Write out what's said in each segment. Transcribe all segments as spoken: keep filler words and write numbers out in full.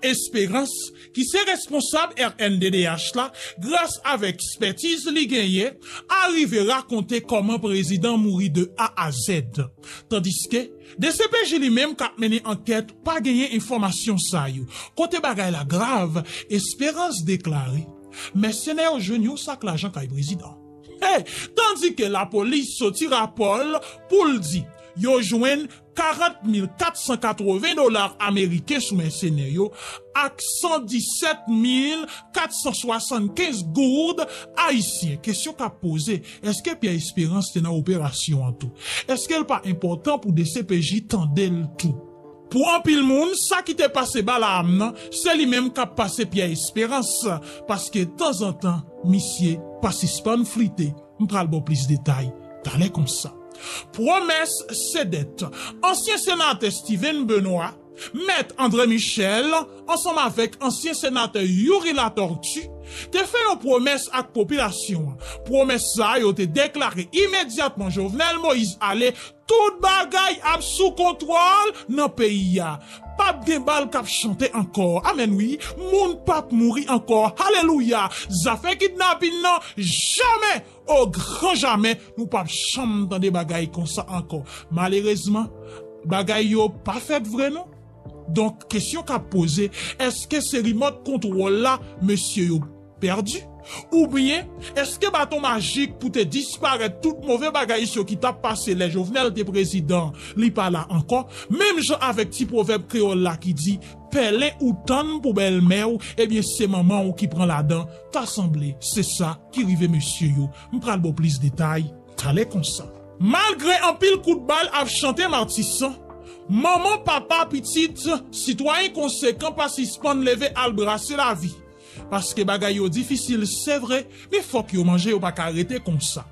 Espérance, ki se responsab R N D D H la, gras avèk ekspètiz li genyen, arive rakonte kòman prezidan mouri de A a Z. Tandiske, D C P J li menm k ap mennen ankèt pa genyen enfòmasyon sa yo. Kote bagay la grav, Espérance deklare, mèsenè yo jwenn yon sak lajan kay prezidan. Hey, tandike lapolis soti rapò l pou l di yo jwenn karant mil kat san katreven dola ameriken sou mèsenè yo ak san disèt mil kat san swasannkenz goud ayisyen. Kesyon k ap poze, èske Pierre Espérance te nan operasyon an tou? Èske l pa enpòtan pou D C P J tande l tou? Pou anpil moun, sa ki te pase Balaam nan, se li menm k ap pase Pierre Espérance, paske tanzantan, misye pa sispann flite. M pral ba w plis detay talè konsa. Pwomès se dèt. Ansyen senatè Steven Benoît, Mèt André Michel, ansanm avèk ansyen senatè Youri Latortue, te fè yon pwomès ak popilasyon an. Pwomès sa a, yo te deklare imedyatman Jovenel Moïse ale, tout bagay ap sou kontwòl nan peyi a. P ap gen bal k ap chante ankò. Amèn wi. Moun p ap mouri ankò. Alelouya. Zafè kidnapin nan, jamè, o gran jamè, nou p ap janm tande bagay konsa ankò. Malerezman, bagay yo pa fèt vre non. Donk, kesyon k ap poze, èske se rimòt kontwòl la mesye yo pèdi? Oubyen, èske baton majik pou te disparèt tout move bagay yo ki t ap pase lè Jovenel te prezidan, li pa la ankò? Menm jan avèk ti pwovèb kreyòl la ki di, pèlen ou tann pou bèlmè w, ebyen se manman w ki pran ladan, ta sanble se sa ki rive mesye yo. M pral ba w plis detay talè konsa. Malgre anpil kout bal ap chante Matisan, manman, papa, pitit, sitwayen konsekan pa sispann leve al brase lavi. Paske bagay yo difisil, se vre, men fòk yo manje, yo pa ka rete konsa.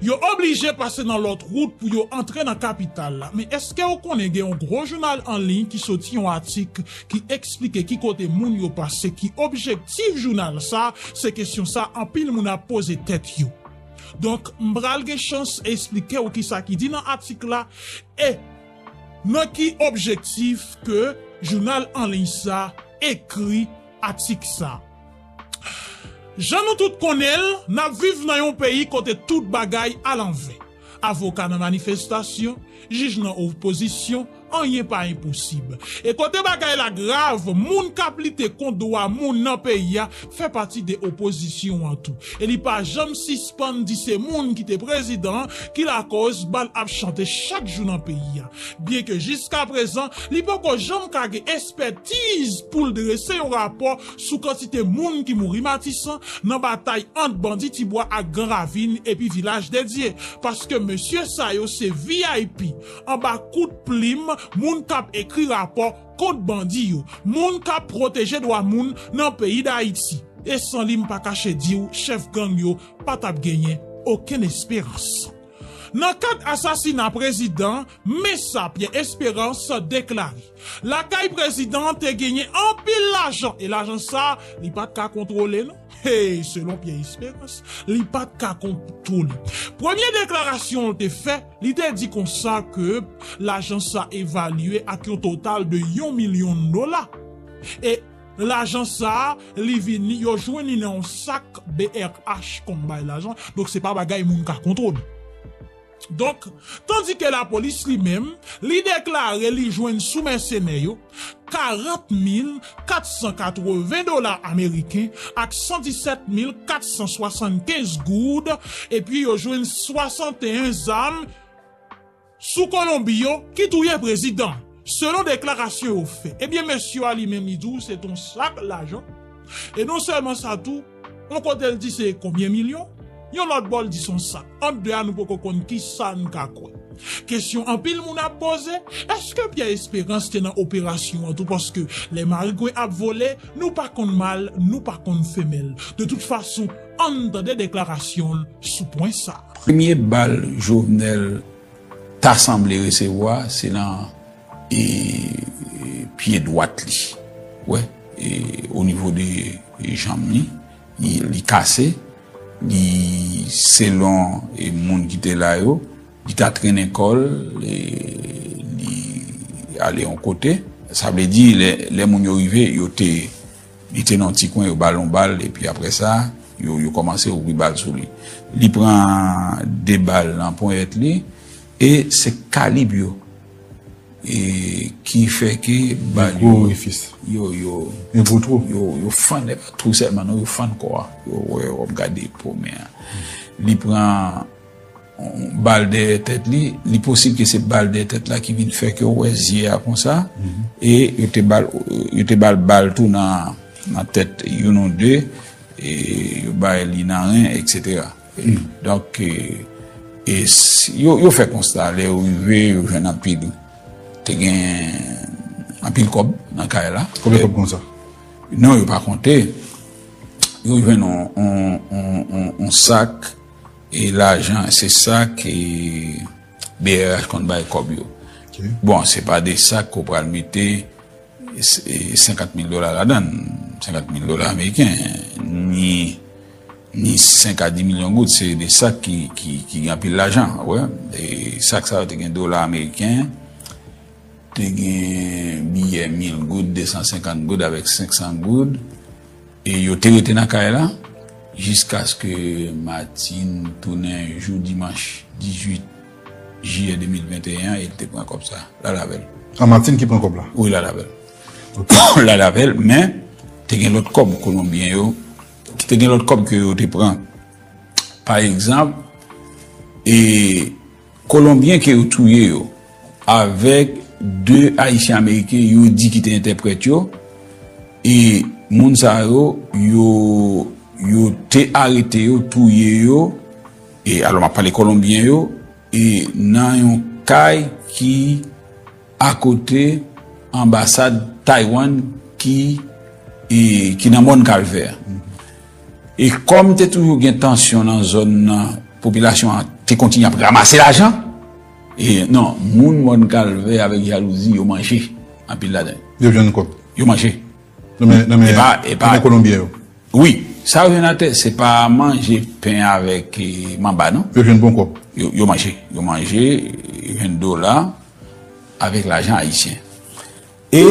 Yo oblije pase nan lòt wout pou yo antre nan kapital la. Men èske w konnen gen yon gwo jounal an liy ki soti yon atik ki eksplike ki kote moun yo pase, ki objektif jounal sa? Se kesyon sa anpil moun ap poze tèt yo. Donk, m pral gen chans eksplike w kisa ki di nan atik la e nan ki objektif ke jounal an liy sa ekri atik sa. Jan nou tout konnen l, n ap viv nan yon peyi kote tout bagay alanvè. Avoka nan manifestasyon, jij nan opozisyon, anyen pa enposib. E kote bagay la grav, moun k ap lite kont dwa moun nan peyi a fè pati de opozisyon an tou. E li pa janm sispann di se moun ki te prezidan an ki lakòz bal ap chante chak jou nan peyi a. Byenke jiskaprezan, li poko janm ka gen ekspètiz pou l drese yon rapò sou kantite moun ki mouri Matisan nan batay ant bandi Tibwa ak Gran Ravin epi Vilaj de Dye, paske mesye sa yo se V I P anba kout plim moun k ap ekri rapò kont bandi yo, moun k ap pwoteje dwa moun nan peyi Dayiti. E san li, m pa kache di w, chèf gang yo pa t ap genyen okenn esperans. Nan kad asasina prezidan, men sa Pierre Espérance deklare. Lakay prezidan an te genyen anpil lajan, e lajan sa a, li pa t ka kontwole non. Hey, selon Pierre Espérance, li pa t ka kontwole. Premye deklarasyon l te fè, li te di konsa ke lajan sa evalye ak yon total de yon milyon dola. E lajan sa a, li vini, yo jwenn li nan yon sak B R H konn bay lajan. Donk, se pa bagay moun ka kontwole. Donk, tandike lapolis li menm, li deklare li jwenn sou mèsenè yo karant mil kat san katreven dola ameriken ak san disèt mil kat san swasannkenz goud, epi yo jwenn swasanteyen zam sou Kolonbi yo ki touye prezidan, selon deklarasyon yo fè. Ebyen, mesye a li menm, li di w se t on sak lajan. E non sèlman sa tou, yon kote l di se konbyen milyon, yon lòt bò l di se on sak. Ant de a, nou poko konn kisa n ka kwè. Kesyon anpil moun ap poze, èske Pierre Espérance te nan operasyon an tou? Paske lè marigwen ap vole, nou pa konn mal, nou pa konn femèl. De tout fason, ann tande deklarasyon l sou pwen sa a. Premye bal Jovenel ta sanble resevwa, se nan, e, pye dwat li. Wè, e, o nivo de, e, janm li, li, li kase, li, selon, e, moun ki te la yo, li ta trennen kò l, e, li ale yon kote. Sa vle di, lè, lè moun yo rive, yo te, li te nan yon ti kwen, yo ba l yon bal, epi apre sa, yo, yo kòmanse ouvri bal sou li. Li pran de bal nan ponyèt li, e se kalib yo e, ki fè ke bal yo, yo, yo, yo, yo fann, e pa twou sèlman, non, yo fann kò a. Yo wè, w ap gade po men an. Li pran yon bal dèyè tèt li, li posib ke se bal dèyè tèt la ki vin fè ke w wè zye a konsa, e yo te bal, yo te bal bal tou nan, nan tèt youn ou de, e yo bay li nan ren, etsetera. Donk, e, e s- yo, yo fè konsta, lè yo rive, yo jwenn anpil, te gen anpil kòb nan kay la. Konbyen kòb konsa? Non, yo pa konte. Yo jwenn on, on, on, on, on sak e lajan, se sa ke B R H konn bay kòb yo. Bon, se pa de sak ke w pral mete e, senkant mil dola ladan l, senkant mil dola ameriken, ni, ni senk a dis milyon goud, se de sak ki, ki, ki gen anpil lajan, wè. E sak sa yo te gen dola ameriken, te gen biyè mil goud, de san senkant goud avèk senk san goud. E yo te rete nan kay la jiskaske Martine tounen jou dimanch dizuit jiyè de mil venteyen an e l te pran kòb sa. L al avè l. A, Martine ki pran kòb la? Wi, l al avè l. L al avè l, men te gen lòt kòb kolonbyen yo, te gen lòt kòb ke yo te pran. Pa egzanp, e Kolonbyen ke yo touye yo, avèk de Ayisyen Ameriken yo di ki te entèprèt yo, e moun sa yo, yo, yo te arete yo, touye yo, e alò m ap pale Kolonbyen yo, e nan yon kay ki akote anbasad Taiwan ki, e, ki nan Mòn Kalvè. E kòm te toujou gen tansyon nan zòn nan, popilasyon an te kontinye ap ranmase lajan. E non, moun Mòn Kalvè avèk jalouzi, yo manje anpil ladan. Yo jwenn kòb. Yo manje. Nan men, nan men, e pa, e pa, nan men Kolonbyen yo. Wi, sa yo jwenn atè, se pa manje pen avèk, e, manba, non. Yo jwenn bon kòb. Yo, yo manje. Yo manje, yo jwenn dola avèk lajan ayisyen. E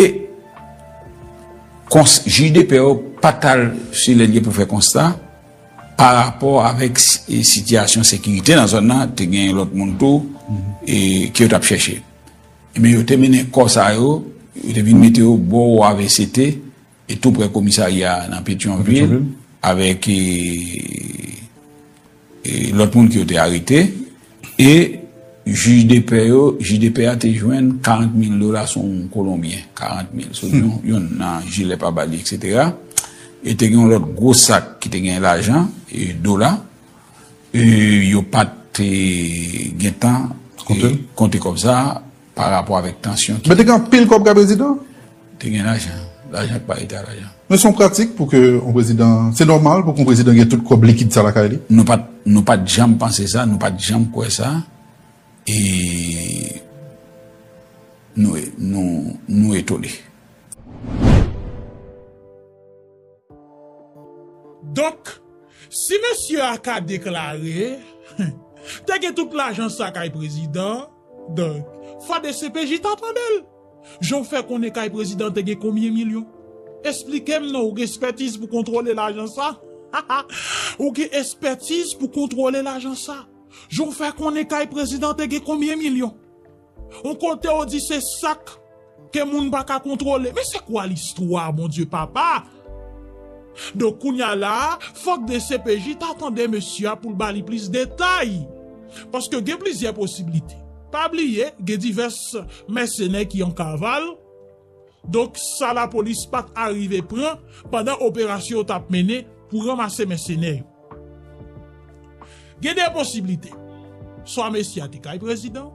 kons-, jij de pè yo pa t al sou lè l ye pou fè konsta pa rapò avèk si-, e sitiyasyon sekirite nan zòn nan, te gen lòt moun tou, e ke yo t ap chèche. Ebyen, yo te mennen kò sa yo, yo te vin mete yo bò A V C T, e tou prè komisarya nan Petyonvil, Petyonvil. Avèk, e, e lòt moun ke yo te arete. E jij de pè yo, jij de pè a te jwenn karant mil dola sou yon Kolonbyen, karant mil, sou yon, yon nan jilè pa ba li, etsetera. E te gen yon lòt gwo sak ki te gen lajan, e dola. E yo pa t, e, gentan, e, konte l, konte kòb sa pa rapò avèk tansyon ki... Men te gen anpil kòb kay prezidan? Te gen lajan. Lajan k pa rete a lajan. Men se yon pratik pou ke yon prezidan, se nòmal pou ke yon prezidan gen tout kòb likid sa lakay li? Nou pa t, nou pa t janm panse sa, nou pa t janm kwè sa. E nou, nou, nou etone. Donk, si mesye a ka deklare, te gen tout lajan sa kay prezidan, donk, fò D C P J ta tande l. Jan w fè konnen kay prezidan te gen konbyen milyon? Esplike m non, ou gen espètiz pou kontwole lajan sa? Ou gen espètiz pou kontwole lajan sa? Jan w fè konnen kay prezidan te gen konbyen milyon? On kote w di se sak ke moun pa ka kontwole. Men se kwa listwa, Bondye papa? Donk, kounye a la a, fòk D C P J ta tande mesye a pou l ba li plis detay. Paske gen plizyè posiblite. Pa bliye, gen divès mèsenè ki an kaval. Donk, sa lapolis pa t arive pran pandan operasyon yo t ap mennen pou ranmase mèsenè yo. Gen de posiblite. Swa mesye a te kay prezidan,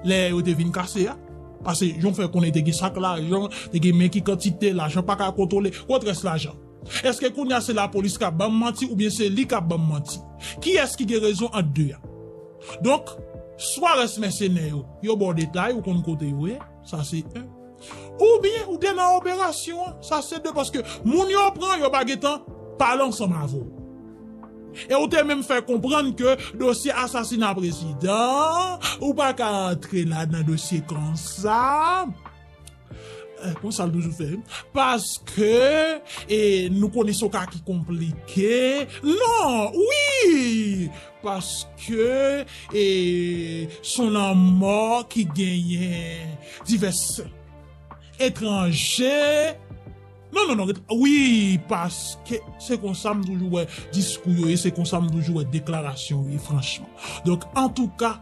lè yo te vin kase a, paske jan w fè konnen te gen sak lajan, te gen men ki kantite, lajan pa ka kontwole, kot rès lajan? Èske kounye a se lapolis k ap ban m manti oubyen se li k ap ban m manti? Kiyès ki gen rezon ant de a? Donk, swa rès mèsenè yo, yo ba w detay, ou konn kote yo ye, sa se en. Oubyen ou te nan operasyon an, sa se de, paske moun yo pran, yo pa gentan pale ansanm avè w. E ou te menm fè konprann ke dosye asasina prezidan, ou pa ka antre la nan dosye konsa. eh, konsa l toujou fè, paske, e, nou konnen se yon ka ki konplike. Non, wi, paske, e, se yon lanmò ki genyen divès etranje. Non, non, non, wi, paske se konsa m toujou wè diskou yo ye, se konsa m toujou wè deklarasyon yo ye, franchman. Donk, antouka,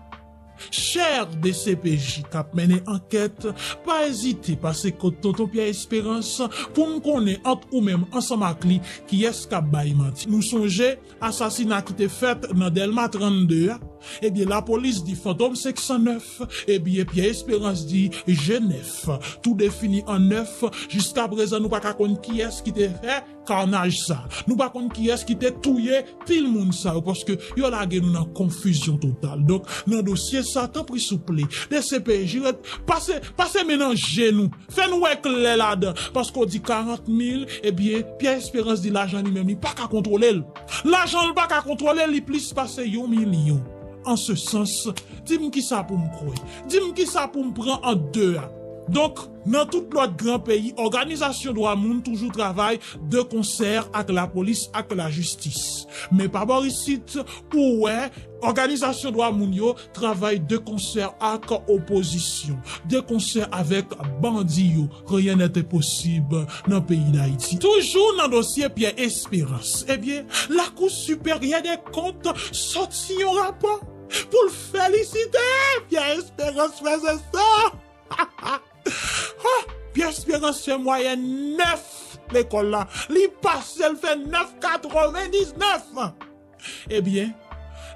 chè D C P J k ap mennen ankèt, pa ezite pase kot Tonton Pyè Esperans pou n konnen ant ou menm ansanm ak li kiyès k ap bay manti. Nou sonje asasina ki te fèt nan Dèlma trannde a, ebyen, lapolis di Fantom senk san nèf, ebyen, Pyè Esperans di G nèf. Toude fini an nèf, jiska prezan nou pa ka konn kiyès ki te fè kanaj sa. Nou pa konn kiyès ki te touye pil moun sa yo, paske yo lage nou nan konfizyon total. Donk, nan dosye sa, tanpri souple, D C P J, ret, pase, pase men nan je nou. Fè n wè klè ladan, paske w di karant mil, ebyen, Pyè Esperans di lajan li menm, li pa ka kontwole l. Lajan l pa ka kontwole l, li plis pase yon milyon. An se sans, di m kisa pou m kwè. Di m kisa pou m pran ant de a. Donk, nan tout lòt gran peyi, òganizasyon dwa moun toujou travay de konsè ak lapolis, ak lajistis. Men pa bò isit, ou wè, òganizasyon dwa moun yo travay de konsè ak opozisyon, de konsè avèk bandi yo. Rien n'est impossible nan peyi Dayiti. Toujou nan dosye Pyè Esperans, ebyen, Lakou Siperyè dè Kont sòti yon rapò pou l felisite Pyè Esperans, frè e sè. Ha! Pyè Esperans fè mwayèn nèf lekòl la. Li pase l fè nèf katrevendiznèf. Ebyen,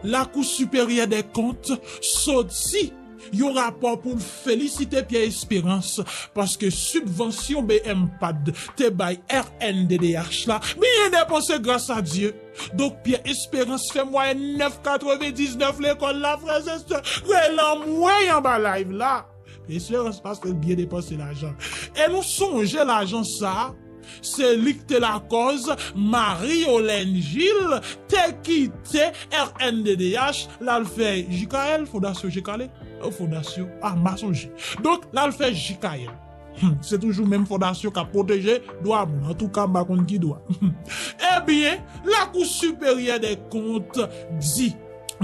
Lakou Siperyè dè Kont soti yon rapò pou l felisite Pyè Esperans paske sibvansyon B M pad te bay R N D D H la byen depanse gras a Dye. Donk, Pyè Esperans fè mwayèn nèf katrevendiznèf lekòl la, frè e sè. Rele anmwey anba live la. Pyè Esperans pase l byen depanse lajan. E nou sonje lajan sa a, se li k te lakòz Marie Yolène Gilles te kite R N D D H, l al fè J K L, Fondasyon J K L, o Fondasyon, ah, m pa sonje. Donk, l al fè J K L. Hmm, se toujou menm fondasyon k ap pwoteje dwa moun. Antouka, m pa konn ki dwa. Ebyen, Lakou Siperyè dè Kont di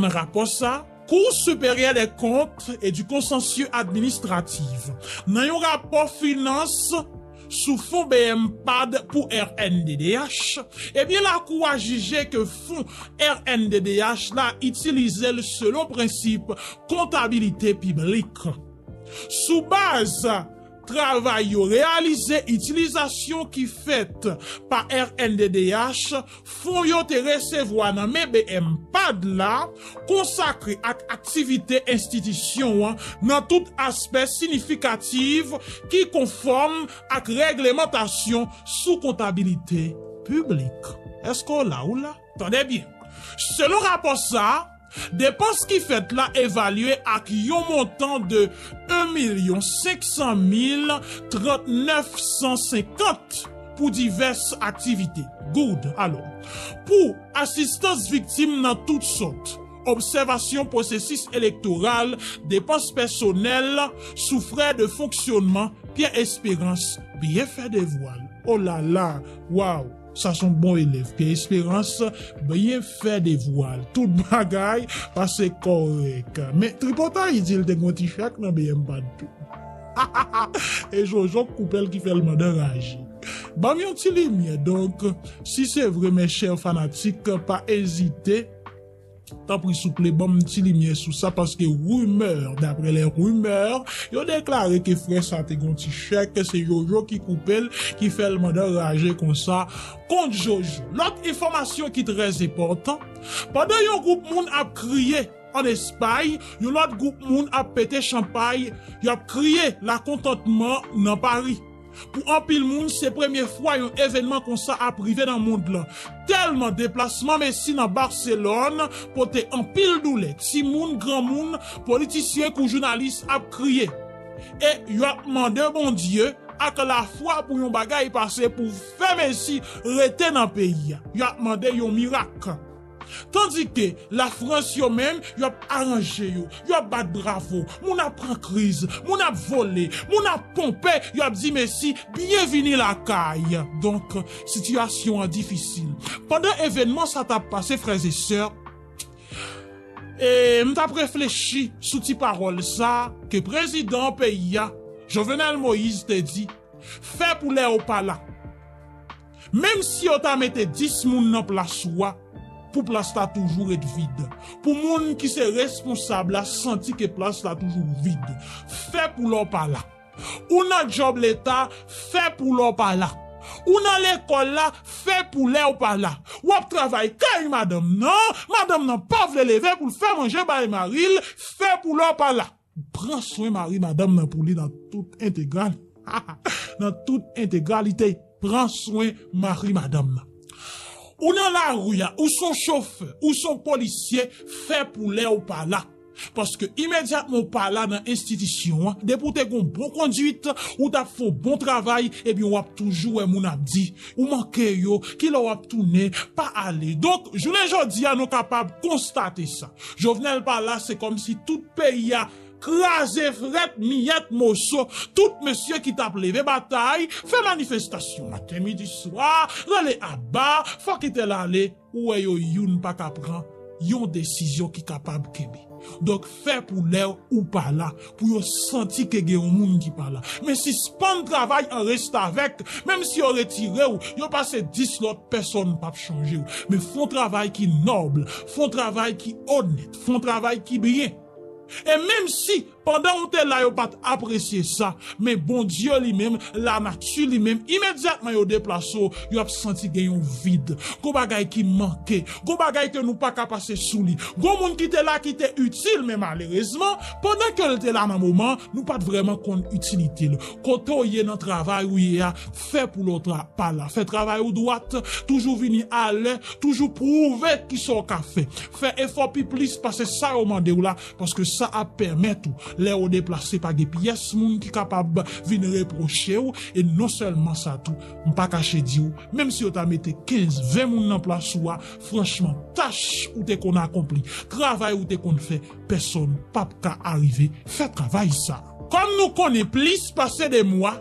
nan rapò sa, Cour supérieure des comptes et du contentieux administratif, nan yon rapò finans sou fon B M pad pou R N D D H, ebyen, lakou a jije ke fon R N D D H la itilize l selon prensip kontabilite piblik. Sou baz travay yo reyalize, itilizasyon ki fèt pa R N D D H, fon yo te resevwa nan men B M pad la konsakre ak aktivite enstitisyon an nan tout aspè siyifikatif ki konfòm ak règlemantasyon sou kontabilite piblik. Èske w la, ou la? Tande byen. Selon rapò sa a, depans ki fèt la evalye ak yon montan de en milyon senk san mil trannèf san senkant pou divès aktivite. Good. Alò, pou asistans viktim nan tout sòt, obsèvasyon pwosesis elektoral, depans pèsonèl sou frè de fonksyonman, Pyè Esperans byen fè devwa l. O la la, waw, sa s on bon elèv. Pyè Esperans byen fè devwa l. Tout bagay pase kòrèk. Men tripotay di l te gen yon ti chèk nan B M pad tou. E Jojo k koupe l ki fè l mande anraje. Ban m yon ti limyè. Donk, si se vre, mes chers fanatiques, pa ezite. Tanpri, souple, ban m ti limyè sou sa, paske rimè, d'après les rumeurs, yo deklare ke frè sa te gon ti chèk, se Jojo ki koupe l, ki fè l mande anraje konsa kont Jojo. Lòt enfòmasyon ki trè enpòtan, pandan yon gwoup moun ap kriye ann Espay, yon lòt gwoup moun ap pete chanpay, y ap kriye lakontantman nan Pari. Pou anpil moun, se premye fwa yon evènman konsa ap rive nan mond lan. Tèlman deplasman Messi nan Barcelone pote anpil doulè. Timoun, granmoun, politisyen kou jounalis ap kriye. E y ap mande Bondye ak lafwa pou yon bagay pase pou fè Messi rete nan peyi a. Y ap mande yon mirak. Tandike Lafrans yo menm, y ap aranje yo, y ap bat bravo, moun ap pran kriz, moun ap vole, moun ap ponpe, y ap di mesi, byenvini lakay. Donk, sitiyasyon an difisil. Pandan evènman sa t ap pase, frè e sè, e m t ap reflechi sou ti pawòl sa ke prezidan peyi a, Jovenel Moïse, te di, fè pou lè w pa la. Menm si yo ta mete dis moun nan plas ou a, pou plas la toujou ret vid. Pou moun ki se responsab la santi ke plas la toujou vid, fè pou lè w pa la. Ou nan djòb leta, fè pou lè w pa la. Ou nan lekòl la, fè pou lè w pa la. W ap travay kay madanm nan, madanm nan pa vle leve pou l fè manje bay mari l, fè pou lè w pa la. Pran swen mari madanm nan pou li nan tout entegral. Nan tout entegralite, pran swen mari madanm nan. Ou nan lari a, ou se yon chofè, ou se yon polisye, fè pou lè w pa la. Paske imedyatman w pa la nan enstitisyon an, depi w te gen yon bon kondwit, ou t ap fè yon bon travay, ebyen w ap toujou wè moun ap di, ou manke yo, kilè w ap tounen, pa ale. Donk, jounen jodi a, nou kapab konstate sa. Jovenel pa la, se kòmsi tout peyi a kraze frèt, miyèt, moso. Tout mesye ki t ap leve batay, fè manifestasyon maten, midi, swa, rele aba, fòk entèl ale, ou wè yo youn pa ka pran yon desizyon ki kapab kenbe. Donk, fè pou lè ou pa la, pou yo santi ke gen yon moun ki pa la. Men sispann travay an restavèk, menm si yo retire w, yo pase dis lòt, pèsonn p ap chonje w. Men fè yon travay ki nòb, fè yon travay ki onèt, fè yon travay ki byen. E menm si pandan ou te la yo pa t apresye sa, men Bondye li menm, lanati li menm, imedyatman yo deplase w, yo ap santi gen yon vid. Gon bagay ki manke, gon bagay ke nou pa ka pase sou li. Gon moun ki te la ki te itil, men malerezman, pandan ke l te la nan moman, nou pa t vrèman konn itilite l. Kote w ye nan travay ou ye a, fè pou lè w pa la. Fè travay ou dwat, toujou vini alè, toujou pwouve kisa w ka fè. Fè efò pi plis pase sa yo mande w la, paske sa ap pèmèt ou, lè w deplase, pa gen pyès moun ki kapab vin repwoche w. E non sèlman sa tou, m pa kache di w, menm si yo ta mete kenz, ven moun nan plas ou a, franchman, tach ou te konn akonpli, travay ou te konn fè, pèsonn p ap ka arive fè travay sa. Kòm nou konnen, plis pase de mwa,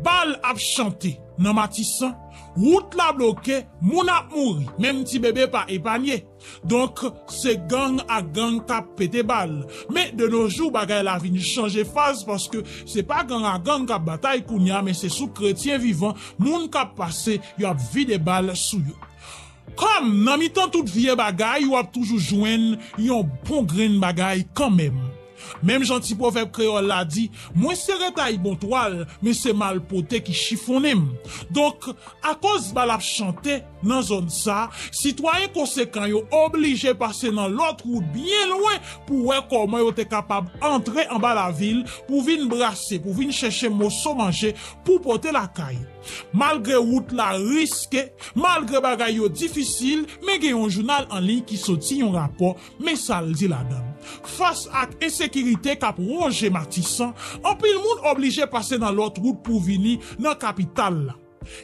bal ap chante nan Matisan, wout la bloke, moun ap mouri, menm ti bebe pa epanye. Donk, se gang ak gang k ap pete bal. Men, de nos jours, bagay la vin chanje faz, paske se pa gang ak gang k ap batay kounye a, men se sou kretyen vivan, moun k ap pase, y ap vide bal sou yo. Kòm nan mitan tout vye bagay, w ap toujou jwenn yon bon grenn bagay kanmenm. Menm jan ti pwovèb kreyòl la di, mwen se retay bon twal, men se malpwote ki chifonnen m. Donk, akoz bal ap chante nan zòn sa, sitwayen konsekan yo oblije pase nan lòt wout byen lwen pou wè kòman yo te kapab antre anba lavil pou vin brase, pou vin chèche moso manje pou pote lakay. Malgre wout la riske, malgre bagay yo difisil, men gen yon jounal an liy ki soti yon rapò, men sa l di ladan l. Fas ak ensekirite k ap wonje Matisan, anpil moun oblije pase nan lòt wout pou vini nan kapital la.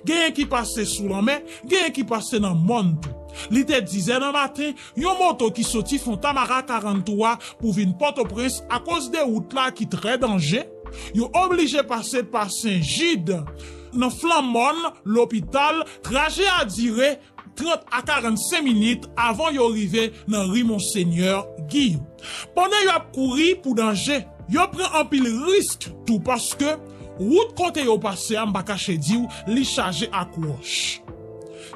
Genyen ki pase sou lanmè, genyen ki pase nan mòn tou. Li te dizè nan maten, yon moto ki soti Fontamara karant twa pou vin Pòtoprens akoz de wout la ki trè danje. Yo oblije pase pa Sen Jid, nan flank mòn, lopital, trajè a dire trant a karannsenk minit avan yo rive nan ri Monsenyè Giyou. Pandan y ap kouri pou danje, yo pran anpil risk tou paske wout kote yo pase a, m pa kache di w, li chaje ak wòch.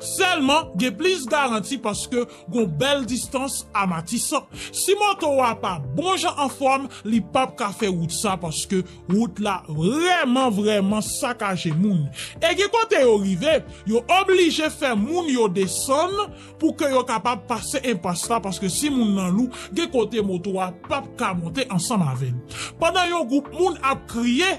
Sèlman, gen plis garanti paske gon bèl distans a Matisan. Si moto a pa bon jan anfòm, li p ap ka fè wout sa paske wout la vrèman, vrèman sakaje moun. E gen kote yo rive, yo oblije fè moun yo desann pou ke yo kapab pase enpas la, paske si moun nan lou, gen kote moto a p ap ka monte ansanm avè l. Pandan yon gwoup moun ap kriye,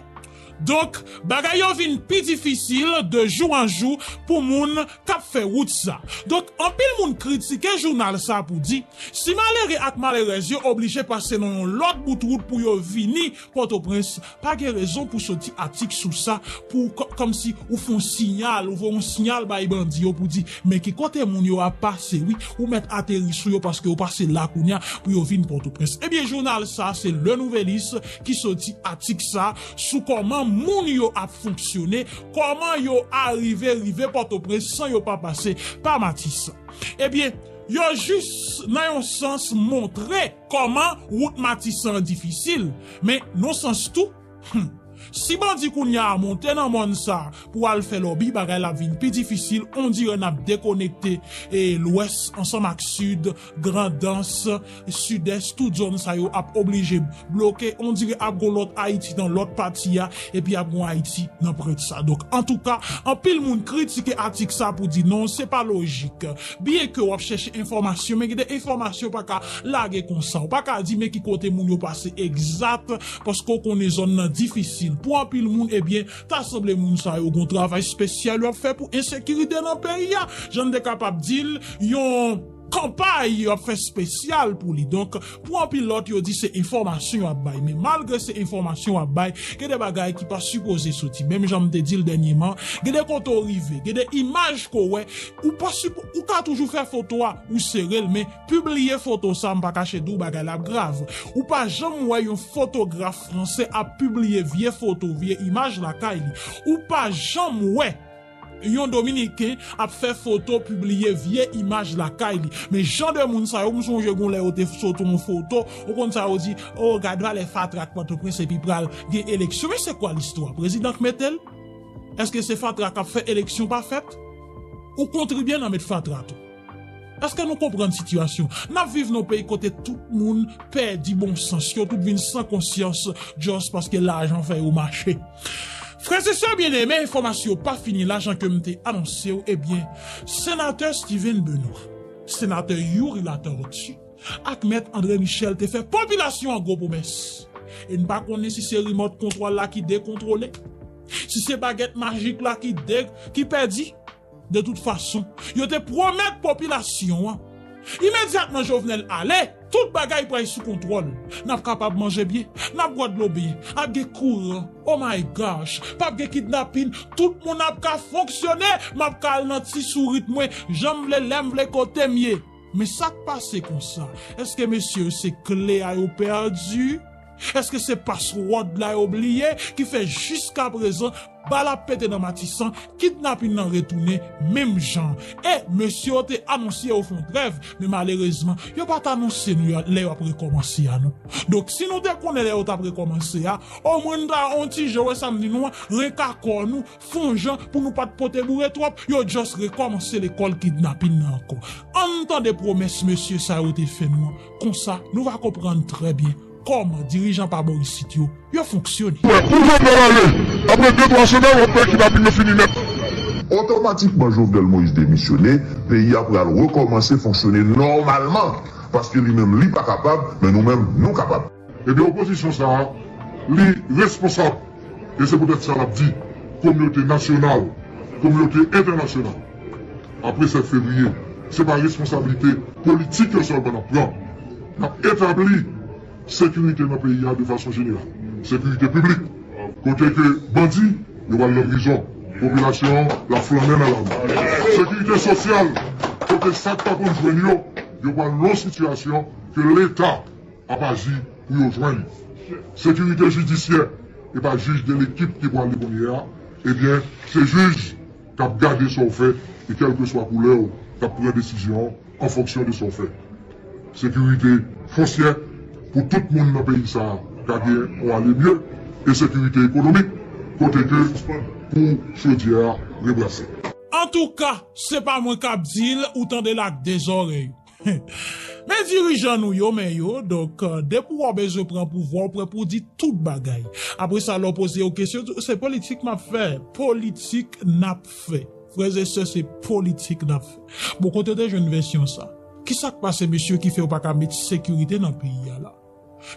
Donk, bagay yo vin pi difisil de jou an jou pou moun k ap fè wout sa. Donk, anpil moun kritike jounal sa pou di, si malere ak malerèz yo oblije pase nan yon lòt bout wout pou yo vini Pòtoprens, pa gen rezon pou soti atik sou sa, pou kò- kòmsi ou fè yon siyal, ou voye yon siyal bay bandi yo pou di, men ki kote moun yo ap pase, wi, ou mèt ateri sou yo paske yo pase la kounye a pou yo vin Pòtoprens. Ebyen, jounal sa, se Le Nouvelliste ki soti atik sa sou kòman moun yo ap fonksyone, kòman yo arive rive Pòtoprens san yo pa pase pa Matisan. Ebyen, yo jis nan yon sans montre kòman wout Matisan an difisil, men nan sans tou, hmm, si bandi kounye a monte nan mòn sa pou al fè lòbi, bagay la ap vin pi difisil, ondirè n ap dekonekte e Lwès ansanm ak Sid, Grandans, Sidès, tout zòn sa yo ap oblije bloke, ondirè ap gon lòt Ayiti nan lòt pati a, epi ap gon Ayiti nan pwent sa. Donk, antouka, anpil moun kritike atik sa pou di non, se pa lojik. Byen ke w ap chèche enfòmasyon, men gen de enfòmasyon w pa ka lage konsa. W pa ka di men ki kote moun yo pase egzat, paske w konnen zòn nan difisil. Pou anpil moun, ebyen, ta sanble moun sa yo gon travay espesyal yo ap fè pou ensekirite nan peyi a. Jan n te kapab di l, yon kanpay yo ap fè espesyal pou li. Donk, pou anpil lòt, yo di se enfòmasyon yo ap bay. Men malgre se enfòmasyon yo ap bay, gen de bagay ki pa sipoze soti. Menm jan m te di l dènyèman, gen de kote w rive, gen de imaj ke w wè, ou pa sipo, ou ka toujou fè foto a, ou sere l, men pibliye foto sa, m pa kache di w bagay la ap grav. Ou pa janm wè yon fotograf fransè ap pibliye vye foto, vye imaj lakay li. Ou pa janm wè yon Dominiken ap fè foto, pibliye vye imaj lakay li. Men jan de moun sa yo, m sonje gon lè yo te sot yon foto, ou konn sa yo di, o, gad valè fatra k Pòtoprens epi pral gen eleksyon. Men se kwa listwa? Prezidan k mete l? Èske se fatra k ap fè eleksyon pa fèt? Ou kontribye nan met fatra tou. Èske nou konprann sitiyasyon? N ap viv nan yon peyi kote tout moun pèdi bon sans yo, tout vin san konsyans, just paske lajan fè yo mache. Frè e sè byeneme, enfòmasyon yo pa fini la, jan ke m te anonse w, ebyen, senatè Steven Benoît, senatè Youri Latortue ak mèt André Michel te fè popilasyon an gwo pwomès. E n pa konnen si se rimòt kontwòl la ki dekontwole, si se bagèt majik la ki de, ki pèdi. De tout fason, yo te pwomèt popilasyon an, imedyatman Jovenel ale, tout bagay pral sou kontwòl. N ap kapab manje byen, n ap bwè dlo byen, ap gen kouran, oh my gosh, p ap gen kidnapin, tout moun ap ka fonksyone, m ap ka al nan ti sourit mwen, jan m vle, lè m vle, kote m ye. Men sa k pase konsa? Èske mesye yo se kle a yo pèdi? Èske se paswòd la yo bliye ki fè jiskaprezan bal ap pete nan Matisan, kidnapin nan retounen menm jan? E mesye yo te anonse yo fè yon trèv, men malerezman, yo pa t anonse nou yo- lè y ap rekòmanse a non. Donk, si nou te konnen lè yo t ap rekòmanse a, omwen n ta on ti jan wè sa m di nou an, renka kò nou, fè yon jan pou nou pa t pote boure twòp, yo just rekòmanse lekòl kidnapin nan ankò. Ann tande pwomès mesye sa yo te fè nou an. Konsa, nou va konprann trè byen kòman dirijan pa bò isit yo, yo fonksyone. Pou Jovenel ale, apre de twa semèn, w ap wè kidnapin yo fini nèt. Otomatikman, Jovenel Moïse demisyone, peyi a pral rekòmanse fonksyone nòmalman. Paske li menm, li pa kapab, men nou menm, nou kapab. Ebyen, opozisyon sa a, li responsab. E se poutèt sa l ap di, kominote nasyonal, kominote entènasyonal, apre sèt fevriye, se pa responsablite politik yo sèlman n ap pran. N ap etabli sekirite nan peyi a de fason jeneral. Sekirite piblik, kote ke bandi, yo pral nan prizon, popilasyon an, l ap flannen nan lari. Sekirite sosyal, kote sa k pa konn jwenn yo, yo pral nan yon sitiyasyon ke Leta ap aji pou yo jwenn. Sekirite jidisyè, e pa jij de lekip ki pwale kounye a, ebyen, se jij k ap gade sa w fè, e kèlkeswa koulè w, k ap pran desizyon an fonksyon de sa w fè. Sekirite fonsyè, pou tout moun nan peyi sa a ka gen yon ale mye, e sekirite ekonomik, kote ke pou chodyè a rebrase. Antouka, se pa mwen k ap di l, ou tande l ak de zòrèy. Men dirijan nou yo, men yo, donk, depi w bezwen pran pouvwa, w prè pou di tout bagay. Apre sa, lè w poze yo kesyon, se politik m ap fè. Politik n ap fè. Frè e sè, se politik n ap fè. Bon, kote w te jwenn vèsyon sa? Kisa k pase, mesye, ki fè yo pa ka met sekirite nan peyi a la?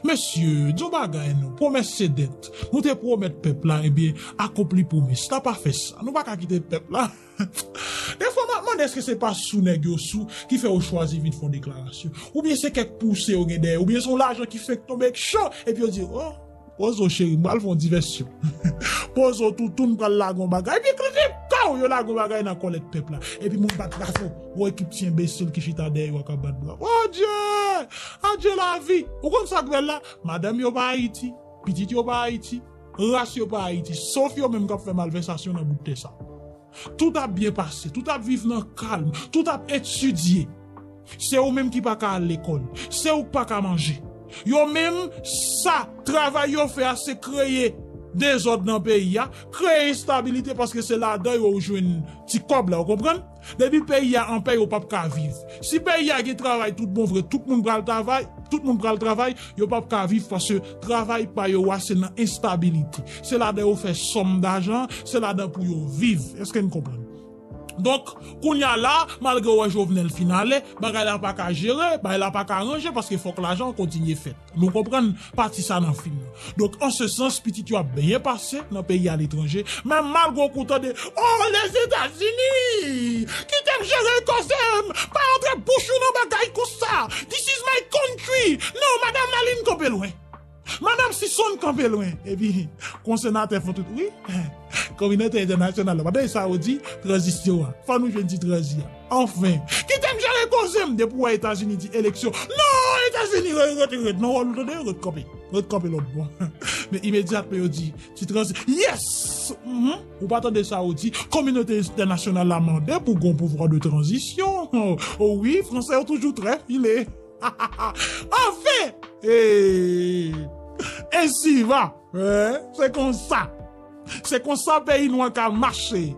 Mesye, di yon bagay non, pwomès se dèt. Nou te pwomèt pèp la, ebyen, akonpli pwomès la, pa fè sa. Nou pa ka kite pèp la. Defwa m ap mande èske se pa sou nèg yo sou ki fè yo chwazi vin fè yon deklarasyon. Oubyen se kèk pouse yo gen dèyè, oubyen se yon lajan ki fenk tonbe cho, epi yo di, oh, poze w cheri, m pral fè yon divèsyon. Poze w toutoun, m pral lage yon bagay. Epi klike kaw, yo lage yon bagay nan kòlèt pèp la. Epi moun bat bravo. Yon ekip ti enbesil ki chita dèyè yo k ap bat bravo. Oh Dye! Adye lavi! Ou konn sa k bèl la? Madanm yo pa Ayiti, pitit yo pa Ayiti, ras yo pa Ayiti, sof yo menm k ap fè malvèsasyon nan bout tè sa. Tout ap byen pase, tout ap viv nan kalm, tout ap etidye. Se ou menm ki pa ka al lekòl, se ou k pa ka manje. Yo menm, sa travay yo fè a, se kreye dezòd nan peyi a, kreye enstabilite, paske se ladan yo ou jwenn ti kòb la, ou konprann? Depi peyi a anpè, yo p ap ka viv. Si peyi a gen travay tout bon vre, tout moun pral travay, tout moun pral travay, yo p ap ka viv paske travay pa yo a se nan enstabilite. Se ladan yo fè sòm dajan, se ladan pou yo viv. Èske n konprann? Donk, kounye a la, malgre w wè Jovenel fin ale, bagay la pa ka jere, bagay la pa ka ranje paske fòk lajan an kontinye fèt. Nou konprann pati sa nan fim nan. Donk, an se sans, pitit yo ap byen pase nan peyi aletranje, men malgre w kontan de, oh, Lèzetazini! Kite m jere koze m! Pa antre bouch ou nan bagay konsa! This is my country! Non, madanm Lalin kanpe lwen. Madanm Sison kanpe lwen. Epi, kon senatè fè tout, wi. Kominote entènasyonal la. Madanm sa yo di, tranzisyon an. Fò nou jwenn ti tranzi a. Anfen, kite m jere koze m depi w wè Etazini di eleksyon. Non, Etazini, re-, rete, rete nan wòl ou tande, rete kanpe. Rete kanpe lòt bò. Men imedyatman yo di, ti tranzi-, yes! Mhm. Ou pa tande sa yo di, kominote entènasyonal la mande pou gon pouvwa de tranzisyon. Oh, oh wi, fransè yo toujou trè file. Anfen! Hey! Ensi va! Eh, se konsa. Se konsa peyi nou an ka mache.